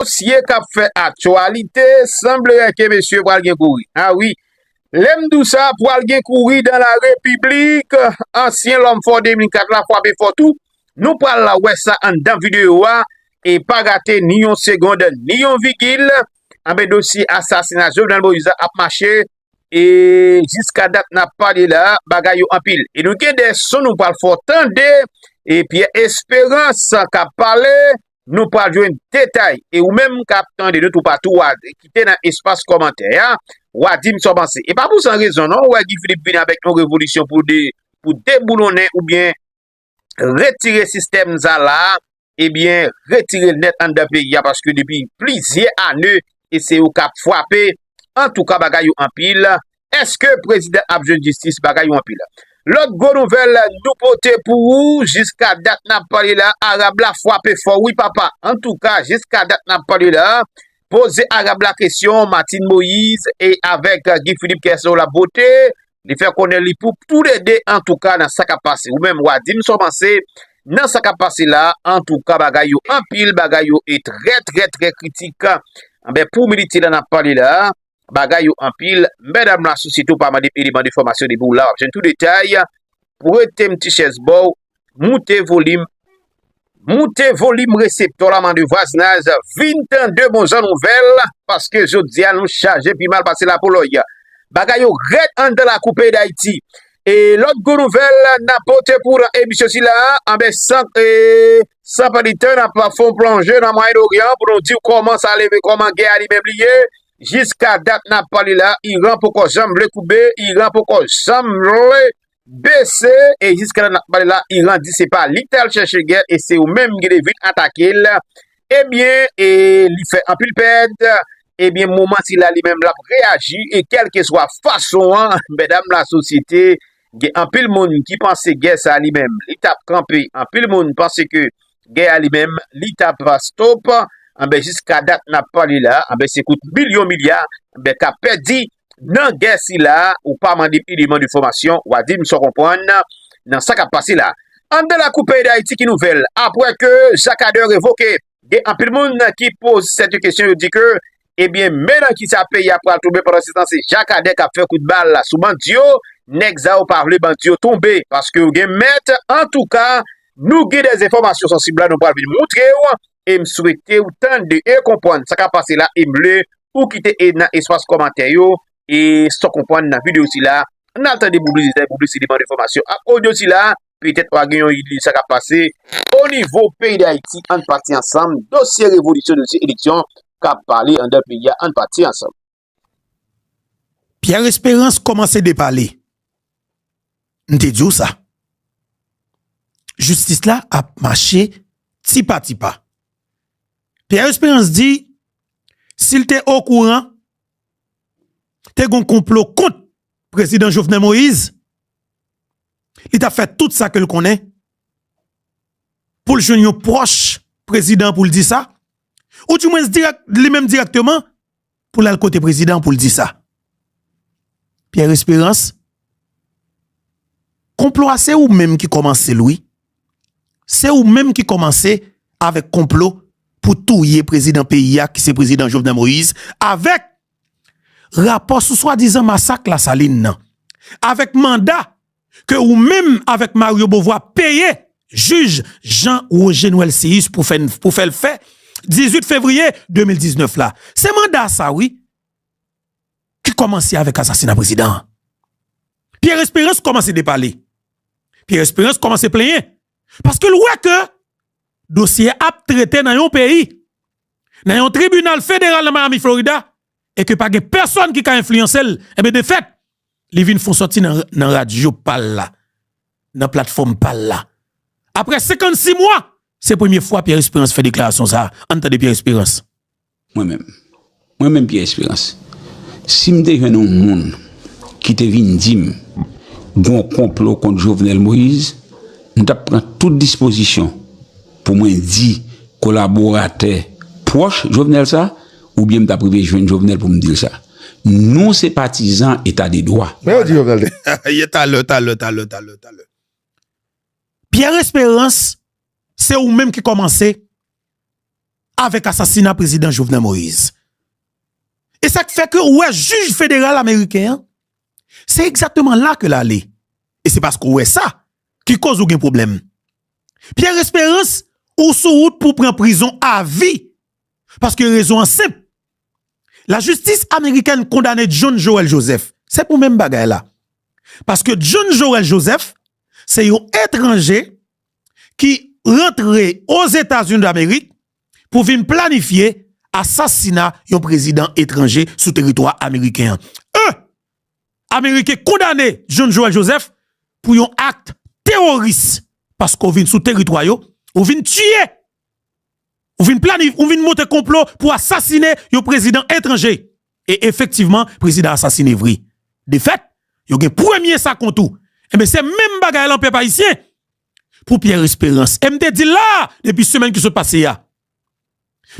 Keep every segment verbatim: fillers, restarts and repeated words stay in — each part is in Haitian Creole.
dosye k ap fè aktyalite, sanble ke mesye pral gen kouri. A wi, lè m di w sa, pral gen kouri dans la République, ansyen lòm fò de mil kat la frape fò tou. Nou pral wè sa anndan videyo a, e pa rate ni yon segond, ni yon vigil. Anben, dosye asasina Jovenel Moïse ap mache, e jiska dat n ap pale la, bagay yo anpil. E nou gen de son nou pral fè w tande, e Pierre Espérance k ap pale, nou pral jwenn detay. E ou menm k ap tande nou toupatou, w a kite nan espas kòmantè a, w a di m sa w panse. E pa pou san rezon non, ou wè Guy Philippe vin avèk yon revolisyon pou de, pou deboulonnen oubyen retire sistèm sa la, ebyen, retire l nèt anndan peyi a, paske depi plizyè ane, e se yo k ap frape. Antouka, bagay yo anpil. Èske prezidan ap jwenn jistis? Bagay yo anpil. Lòt gwo nouvèl nou pote pou ou, jiska dat n ap pale la, Arab la frape fò, wi papa. Antouka, jiska dat n ap pale la, poze Arab la kesyon, Martine Moïse e avèk Guy Philippe, kiyès yo l ap vote? Li fè konnen li pou toulede, antouka, nan sa k ap pase. Ou menm, w a di m sa w panse nan sa k ap pase la. Antouka, bagay yo anpil, bagay yo e trè, trè, trè kritik. Anben, pou milite la n ap pale la, bagay yo anpil. Medam la, sosyete w pa mande m eleman de enfòmasyon depi w la, w ap jwenn tout detay. Prete m ti chèz ba w, moute volim, moute volim reseptè w la, mande vwazinaj, vin tande bon jan nouvèl, paske jodi a nou chaje pi mal pase lapolòy. Bagay yo rèd anndan lakou peyi Dayiti. E lòt gwo nouvèl n ap pote pou w nan emisyon sila, anben san, e, san pèdi tan, n ap fè yon plonje nan Mwayen Oryan pou nou di w kòman sa leve, kòman gè a li menm li ye. Jiska dat n ap pale la, Iran poko janm vle koube, Iran poko janm vle bese, e jiska la n ap pale la, Iran di se pa li k t al chèche gè, e se yo menm ki te vin atake l. Ebyen, e li fè anpil pèd. Ebyen, moman sila li menm l ap reyaji, e kèlkeswa fason an, medam lasosyete, gen anpil moun ki panse gè sa li menm, li t ap kanpe. Anpil moun panse ke gè a li menm, li t ap stop. Anben, jiska dat n ap pale la, anben, se kout milyon milya, anben, k ap pèdi nan gè sila, ou pa mande m eleman de enfòmasyon, w a di m sa w konprann nan sa k ap pase la. Anndan lakou peyi Dayiti, ki nouvèl? Apre ke Jakadè revoke, gen anpil moun ki poze tèt yo kesyon, yo di ke, ebyen, men nan kisa peyi a pral tonbe pandan se tan se Jakadè k ap fè kout bal sou bandi yo, nèg sa yo pa vle bandi yo tonbe, paske yo gen mèt, antouka, nou gen de enfòmasyon sansib la, nou pral vin moutre w, e m swete w tande e konprann sa k ap pase la, e m vle ou kite e nan espas kòmantè yo, e sa w konprann nan videyo sila. N al tande pou plis detay, pou plis eleman de enfòmasyon ak odyo sila, petèt w a gen yon ide sa k ap pase o nivo peyi Dayiti. Ann pati ansanm, dosye revolisyon, dosye eleksyon k ap pale anndan peyi a, ann pati ansanm. Pierre Espérance kòmanse depale. M te di w sa. Jistis la ap mache ti pa ti pa. Pierre Espérance di, si l te okouran, te gon konplo kont prezidan Jovenel Moïse, li t ap fè tout sa ke l konnen pou l jwenn yon pwòch prezidan pou l di sa, ou dimwens dirèk, li menm dirèkteman, pou l al kote prezidan pou l di sa. Pierre Espérance, konplo a se ou menm ki kòmanse l, wi. Se ou menm ki kòmanse avèk konplo pou touye prezidan peyi a, ki se prezidan Jovenel Moïse, avèk rapò sou swadizan masak Lasalin nan, avèk manda ke ou menm avèk Mario Beauvoir peye jij Jean Roger Noël Cius pou fè, pou fè l fè dizuit fevriye de mil diznèf la. Se manda sa, wi, ki kòmanse avèk asasina prezidan an. Pierre Espérance kòmanse depale. Pierre Espérance kòmanse plenyen. Paske l wè ke dosye a ap trete nan yon peyi, nan yon tribinal federal nan Miami, Florida, e ke pa gen pèsonn ki ka enfliyanse l, enben, de fèt, li vin fè yon sòti nan, nan radyo pa l la, nan platfòm pa l la. Apre senkannsis mwa, se premye fwa Pierre Espérance fè deklarasyon sa a. Ann tande Pierre Espérance. Mwen menm, mwen menm Pierre Espérance, si m te jwenn yon moun ki te vin di m gon konplo kont Jovenel Moïse, m t ap pran tout dispozisyon pou mwen di kolaboratè pwòch Jovenel sa, oubyen m t ap rive jwenn Jovenel pou m di l sa. Nou se patizan eta de dwa. Men yo di Jovenel te. Ye talè, talè, talè, talè, talè. Pierre Espérance, se ou menm ki kòmanse avèk asasina prezidan Jovenel Moïse. E sa k fè ke ou wè jij federal ameriken an, se egzakteman la ke l ale. E se paske ou wè sa ki koz ou gen pwoblèm. Pierre Espérance, ou sou wout pou pran prizon avi. Paske rezon an senp. Lajistis amerikèn kondane John Joël Joseph. Se pou menm bagay la. Paske John Joël Joseph, se yon etranje ki rantre Ozetazini Damerik pou vin planifye asasina yon prezidan etranje sou teritwa ameriken an. E, Ameriken kondane John Joël Joseph pou yon ak teworis, paske w vin sou teritwa yo, ou vin tiye, ou vin planif-, ou vin monte konplo pou asasine yon prezidan etranje. E efektivman, prezidan asasine vre. Defèt, yo gen premye sa kont ou. Enben, se menm bagay la, pèp ayisyen, pou Pierre Espérance. E m te di l la, depi semèn ki sot pase a.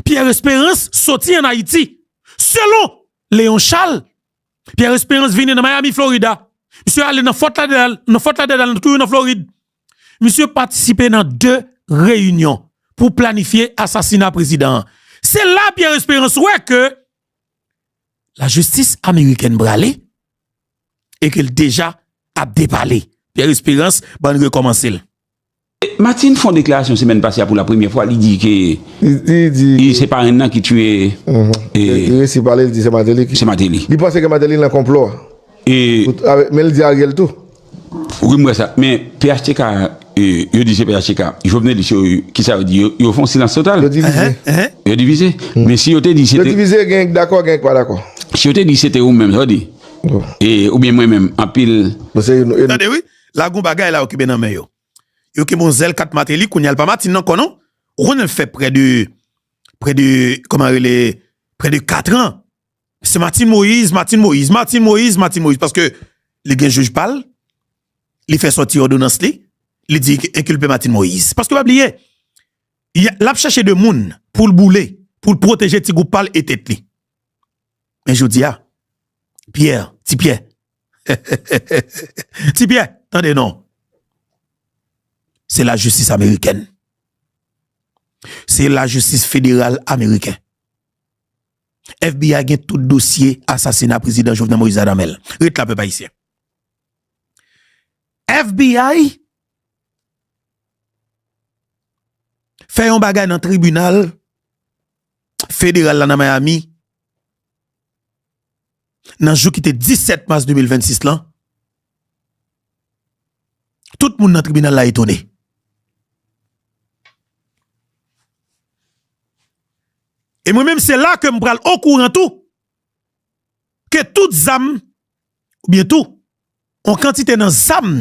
Pierre Espérance soti ann Ayiti. Selon Léon Charles, Pierre Espérance vini nan Miami, Florida. Misye ale nan Fort Lauderdale, nan Fort Lauderdale, toujou nan Florid. Misye patisipe nan de reyinyon pou planifye asasina prezidan an. Se la Pierre Espérance wè ke lajistis amerikèn prale e ke l deja ap depale. Pierre Espérance, ban n rekòmanse l. Martine fè yon deklarasyon semèn pase a pou la premyè fwa, li di ke Li, li di li, se parenn nan ki tiye, mhm, e, li, li resi pale, li di se Martelly ki, se Martelly. Li panse ke Martelly nan konplo a. E pou, avèk, men li di Ariel tou. Wi, m wè sa. Men P H T K, e, yo di se P H T K. Jovenel di se yo, kisa yo di? Yo, yo fè yon silans total. Yo divize. Enhen, enhen. Yo divize. Mm. Men si yo te di se yo te divize, gen dakò, gen pa dakò. Si yo te di se te ou menm, sa w di? Bon. E, oubyen mwen menm, anpil. Bon, se, e, tande, wi. La, gon bagay la, yo kenbe nan men yo. Yo kenbe yon zèl kat Martelly, kounye a l pa Martine ankò, non. Ou konnen l fè prè de, prè de, kòman rele, prè de kat an. Se Martine Moïse, Martine Moïse, Martine Moïse, Martine Moïse, paske li gen jij pa l, li fè sòti òdonans li, li di enkilpe Martine Moïse. Paske pa bliye, y a, l ap chèche de moun pou l boule, pou l pwoteje ti gwoup pa l e tèt li. Men jodi a, Pierre, Ti Pyè, Ti Pyè, tande non. Se lajistis amerikèn. Se lajistis federal ameriken. F B I gen tout dosye asasina prezidan Jovenel Moïse la nan men l. Ret la, pèp ayisyen. F B I fè yon bagay nan tribinal federal la nan Miami, nan jou ki te disèt mas de mil vennsis lan, tout moun nan tribinal la etone. E mwen menm, se la ke m pral okouran tou, ke tout zam, oubyen tou, yon kantite nan zam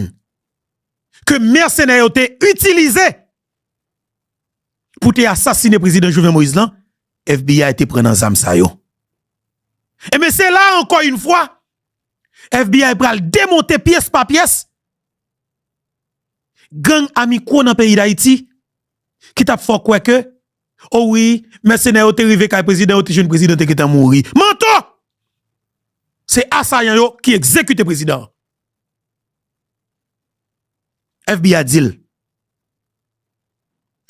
ke mèsenè yo te itilize pou te asasine prezidan Jovenel Moïse lan, F B I te pran nan zam sa yo. Ebyen, se la, ankò yon fwa, F B I pral demonte pyès pa pyès gang a mikwo nan peyi Dayiti ki t ap fè w kwè ke, o wi, mèsenè yo te rive kay prezidan, yo te jwenn prezidan te gentan mouri. Mantò! Se asayan yo ki egzekite prezidan an. F B I di l.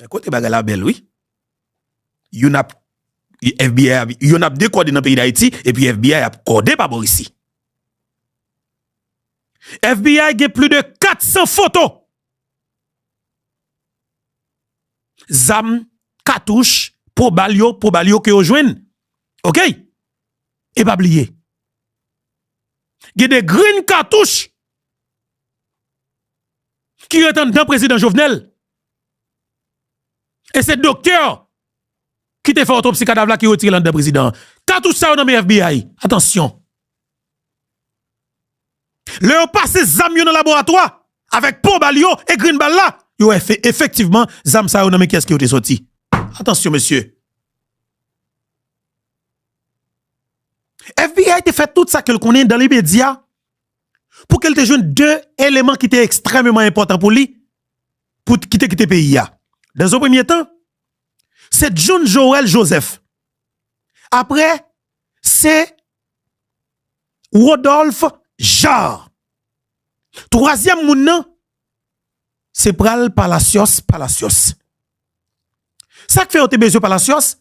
Kote bagay la bèl, wi. Youn ap, F B I ap, youn ap dekòde nan peyi Dayiti, epi F B I ap kòde pa bò isi. F B I gen plis de kat san foto. Zam, katouch, po bal yo, po bal yo ke yo jwenn. Oke? E pa bliye. Gen de grenn katouch ki ret anndan prezidan Jovenel. E se doktè ki te fè otopsi kadav la ki retire l anndan prezidan an. Katouch sa yo nan men F B I. Atansyon. Lè yo pase zam yo nan laboratwa, avèk po bal yo e grenn bal la, yo wè efe-, efektivman, zam sa yo nan men kiyès ke yo te soti. Atansyon, mesye. F B I te fè tout sa ke l konnen dan limedya pou ke l te jwenn de eleman ki te ekstrèmeman enpòtan pou li, pou ki te kite peyi a. Dan yon premye tan, se John Joël Joseph. Apre, se Rodolphe Jaar. Twazyèm moun nan, se pral Palacios, Palacios. Sa k fè yo te bezwen Palacios?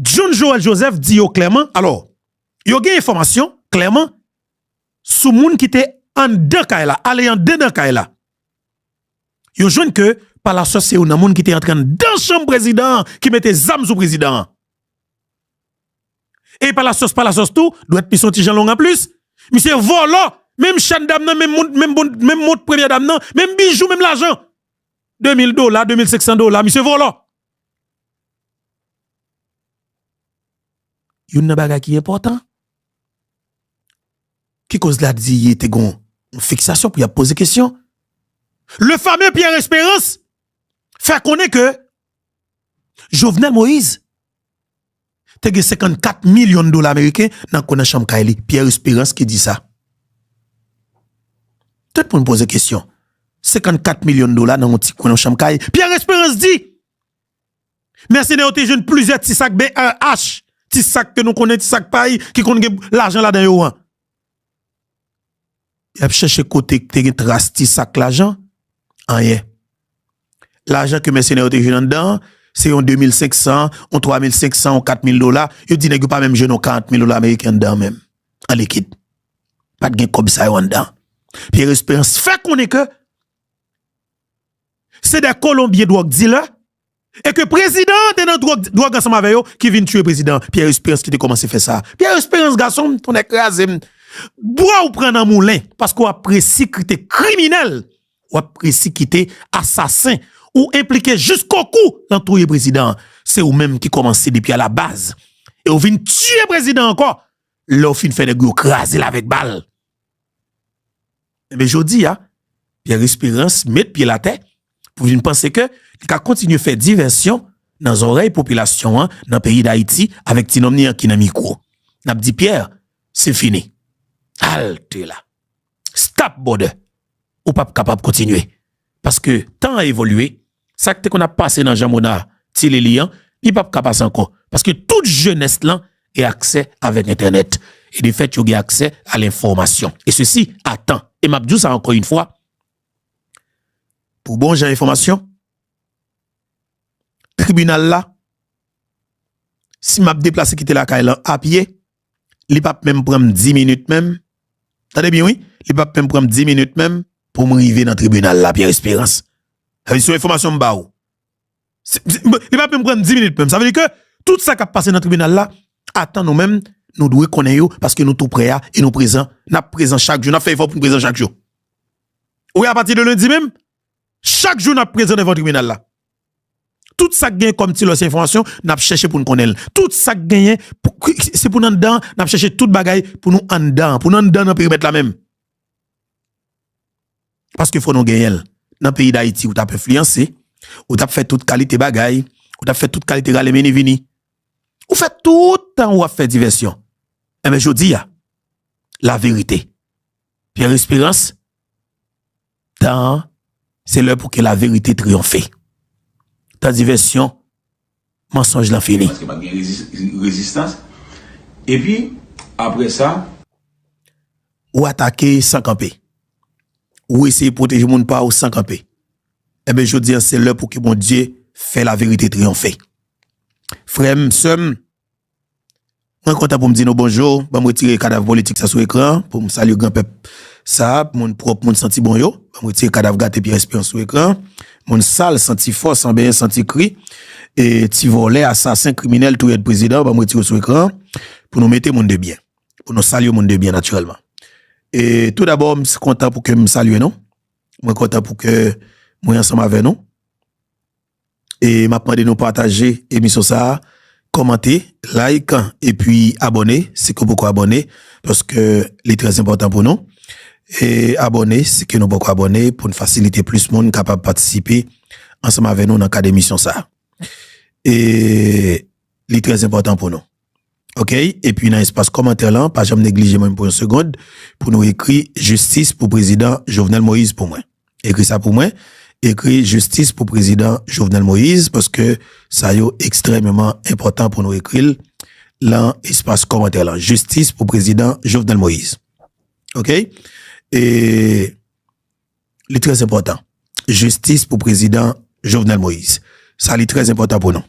John Joël Joseph di yo klèman, alò, yo gen enfòmasyon klèman sou moun ki te anndan kay la, ale anndan kay la. Yo jwenn ke Palacios se youn nan moun ki te antre anndan chanm prezidan an, ki mete zam sou prezidan an. E Palacios, Palacios tou, dwèt li se yon ti jan long anplis. Misye vòlò, menm chèn dam nan, menm mont, menm bon, menm mont premyè dam nan, menm bijou, menm lajan. De mil dola, de mil senk san dola, misye vòlò. Youn nan bagay ki enpòtan. Ki koz Ladie te gon fiksasyon pou y ap poze kesyon. Le fameux Pierre Espérance fè konnen ke Jovenel Moïse te gen senkannkat milyon dola ameriken nan kò nan chanm kay li. Pierre Espérance ki di sa. Tout moun poze kesyon. Senkannkat milyon dola nan yon ti kwen nan chanm kay. Pierre Espérance di, mèsenè yo te jwenn plizyè ti sak B R H, ti sak ke nou konnen, ti sak pay ki konn gen lajan ladan yo an. Y ap chèche kote k te gen tras ti sak lajan. Anyen. Lajan ke mèsenè yo te jwenn anndan an, se yon de mil senk san, yon twa mil senk san, yon kat mil dola. Yo di nèg yo pa menm jwenn yon karant mil dola ameriken anndan an menm, an likid. Pa t gen kòb sa yo anndan. Pierre Espérance fè konnen ke se de Kolonbyen dwòg dilè, e ke prezidan an te nan dwòg, dwòg ansanm avè yo ki vin tiye prezidan an. Pierre Espérance ki te kòmanse fè sa. Pierre Espérance, gason m, tonnè kraze m. Bwa w pran nan moulen, paske w ap resikite kriminèl, w ap resikite asasen, ou enplike jiskokou nan touye prezidan an. Se ou menm ki kòmanse depi alabaz. E w vin tiye prezidan an ankò, lè w fin fè nèg yo kraze l avèk bal. Enben, jodi a, Pierre Espérance met pye l atè pou vin panse ke li ka kontinye fè divèsyon nan zòrèy popilasyon an nan peyi Dayiti avèk ti nonm li an ki nan mikwo. N ap di, Pierre, se fini. Halte la. Stop, brother. Ou p ap kapab kontinye. Paske tan an evolye, sa k te konn ap pase nan Jean Monard, Ti Lili an, li p ap ka pase ankò. Paske tout jenès lan gen aksè avèk entènèt. E de fèt, yo gen aksè a lenfòmasyon. E sesi a tan. E m ap di w sa ankò yon fwa, pou bon jan enfòmasyon, tribinal la, si m ap deplase kite lakay lan a pye, li p ap menm pran m dis minit menm. Tande byen, wi. Li p ap menm pran m dis minit menm pou m rive nan tribinal la, Pierre Espérance. Sa vle di se yon enfòmasyon m ba ou. Se, se, li p ap menm pran m dis minit menm. Sa vle di ke tout sa k ap pase nan tribinal la, atan nou menm, nou dwe konnen yo, paske nou tou prè a, e nou prezan, n ap prezan chak jou, n ap fè efò pou n prezan chak jou. Ou wè, apati de lendi menm, chak jou n ap prezan devan tribinal la. Tout sa k gen kòm ti lòs enfòmasyon, n ap chèche pou n konnen l. Tout sa k genyen, pou, se pou n anndan, n ap chèche tout bagay pou nou anndan, pou n anndan nan perimèt la menm. Paske fò nou genyen l. Nan peyi Dayiti, ou t ap enfliyanse, ou t ap fè tout kalite bagay, ou t ap fè tout kalite rale meni vini. Ou fè tout tan ou ap fè divèsyon. Enben, jodi a, laverite. Pierre Espérance, tan an, se lè pou ke laverite triyonfe. Tan divèsyon, mansonj lan fini. Paske pa gen rezis-, rezistans. Epi, apre sa, ou atake san kanpe. Ou eseye pwoteje moun pa ou san kanpe. Enben, jodi a, se lè pou ke Bondye fè laverite triyonfe. Frè m, sè m, mwen kontan pou m di nou bonjou. Ban m retire kadav politik sa sou ekran an, pou m salye granpèp sa, moun pwòp, moun santi bon yo. Ban m retire kadav gate Pierre Espérance sou ekran an. Moun sal, santi fò, san benyen, santi kri. E ti vòlè, asasen, kriminèl, touyad prezidan, ban m retire w sou ekran an, pou nou mete moun de byen. Pou nou salye moun de byen, natirèlman. E tou dabò, m kontan pou ke m salye nou. Mwen kontan pou ke mwen ansanm avè nou. E m ap mande nou pataje emisyon sa a, kòmante, like, epi abòne, si ke w poko abòne, paske li trè enpòtan pou nou. E abòne, si ke nou poko abòne, pou n fasilite plis moun kapab patisipe ansanm avè nou nan kad emisyon sa a. E li trè enpòtan pou nou. Oke? Epi nan espas kòmantè lan, pa janm neglije mwen pou yon segond, pou nou ekri jistis pou prezidan Jovenel Moïse pou mwen. Ekri sa pou mwen. Ekri jistis pou prezidan Jovenel Moïse, paske sa yo ekstrèmeman enpòtan pou nou ekri l lan espas kòmantè lan. Jistis pou prezidan Jovenel Moïse. Oke? E li trè enpòtan. Jistis pou prezidan Jovenel Moïse. Sa li trè enpòtan pou nou.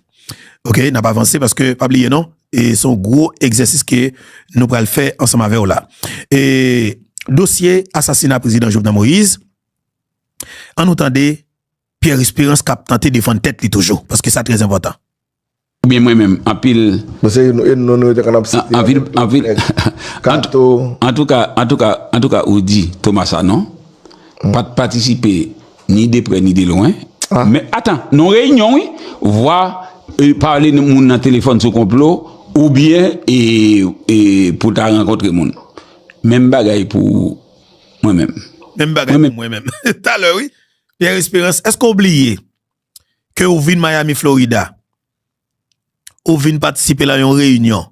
Ok, n ap avanse paske pa bliye non, e se yon gwo egzèsis ke nou pral fè ansanm avè w la. E dosye asasina prezidan Jovenel Moïse, an nou tande Pierre Espérance k ap tante defann tèt li toujou, paske sa trè enpòtan. Oubyen mwen menm, anpil. Bon, se nou, e nou, nou te konn ap site Anpil, anpil. Kato. Antouka, antouka, antouka, ou di Thomas Sanon pa t patisipe ni de prè ni de lwen. Men atan, nan reyinyon, wi, vwa e, pale moun nan telefòn sou konplo, oubyen e, e, pou ta rankontre moun. Menm bagay pou mwen menm. Menm bagay pou mwen menm. Talè, wi. Pierre Espérance, èske w bliye ke ou vin Miami, Florida, ou vin patisipe nan yon reyinyon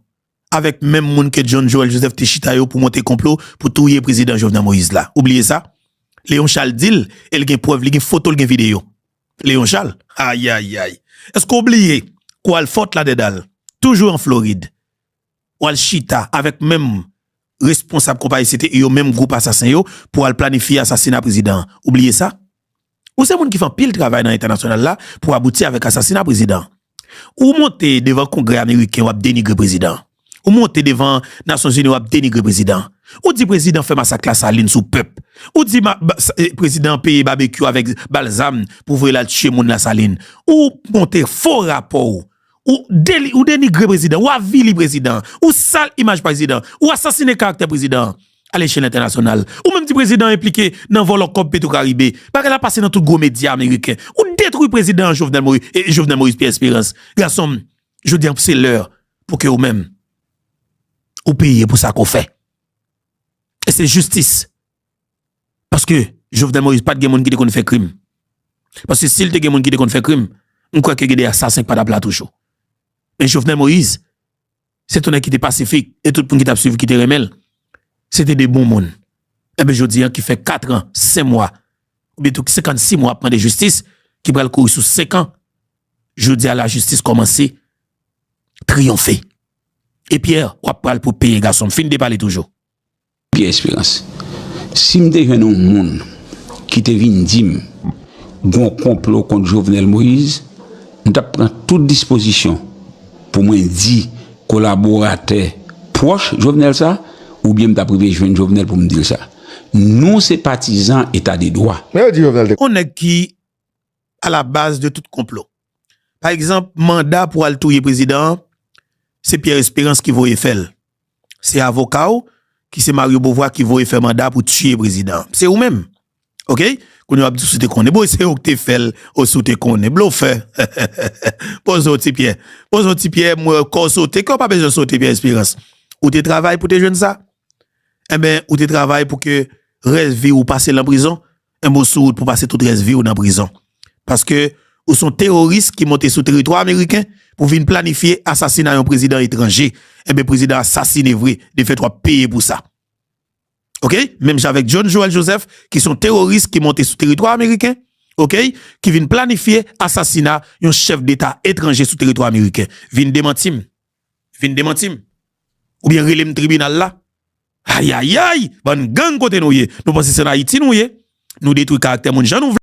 avèk menm moun ke John Joël Joseph te chita yo pou monte konplo pou touye prezidan Jovenel Moïse la? Ou bliye sa? Léon Charles di l, e l gen prèv, li gen foto, l gen videyo. Léon Charles, ayayay. Èske w bliye kou al fòt la dèdal, toujou an Florid, w al chita avèk menm responsab konpayi, se te yo menm gwoup asasen yo, pou al planifye asasina prezidan an? Ou bliye sa? Ou se moun ki fè anpil travay nan entènasyonal la pou abouti avèk asasina prezidan. Ou monte devan Kongrè ameriken, w ap denigre prezidan. Ou monte devan Nasyonzini, w ap denigre prezidan. Ou di prezidan fè masak Lasalin sou pèp. Ou di prezidan peye babekyou avèk bal zam pou voye l al tiye moun Lasalin. Ou monte fo rapò w. Ou, deli, ou denigre prezidan, ou avili prezidan, ou sal imaj prezidan, ou asasinen karaktè prezidan a lechèl entènasyonal. Ou menm di prezidan enplike nan vòlò kòb Petwokaribe. Bagay la pase nan tout gwo medya ameriken. Ou detwi prezidan Jovenel Moïse, e Jovenel Moïse Pierre Espérance. Gason m, jodi an se lè pou ke ou menm, ou peye pou sa ke w fè. E se jistis. Paske Jovenel Moïse pa t gen moun ki te konn fè krim. Paske si l te gen moun ki te konn fè krim, m kwè ke gen de asasen k pa t ap la toujou. Men Jovenel Moïse, se t yon nèg ki te pasifik, e tout moun ki t ap swiv ki te renmen l, se te de bon moun. Enben jodi an ki fè kat an, senk mwa, oubyen tou senkannsis mwa ap mande jistis, ki pral kouri sou senk an, jodi a lajistis kòmanse triyonfe. E Pierre, w ap pral pou peye gason m, fin depale toujou. Pierre Espérance. Si m te jwenn yon moun ki te vin di m gon konplo kont Jovenel Moïse, m t ap pran tout dispozisyon pou mwen di kolaboratè pwòch Jovenel sa, oubyen m t ap rive jwenn Jovenel pou m di l sa. Nou se patizan eta de dwa. Men yo di Jovenel te On nèg ki a la baz de tout konplo. Pa egzanp, manda pou al touye prezidan an, se Pierre Espérance ki voye fè l. Se avoka w ki se Mario Beauvoir ki voye fè manda pou tiye prezidan an. Se ou menm. Ok? Kounye a w ap di si w te konnen. Bon, se ou ki te fè l, o si w te konnen. Blofè. Poze w ti pyè. Poze w ti pyè, m wè kò w sote. Kè w pa bezwen sote, Pierre Espérance. Ou te travay pou te jwenn sa? Enben, ou te travay pou ke rès vi w pase l an prizon? Enben, w sou wout pou pase tout rès vi w nan prizon. Paske ou se yon teworis ki monte sou teritwa ameriken pou vin planifye asasina yon prezidan etranje. Enben, prezidan asasine vre, defèt w ap peye pou sa. Ok? Menm jan avèk John Joël Joseph, ki se yon teworis ki monte sou teritwa ameriken, ok? Ki vin planifye asasina yon chèf deta etranje sou teritwa ameriken. Vin demanti m. Vin demanti m. Oubyen rele m tribinal la. Ayayay! Bann gang kote nou ye. Nou panse se an Ayiti nou ye. Nou detwi karaktè moun jan nou vle.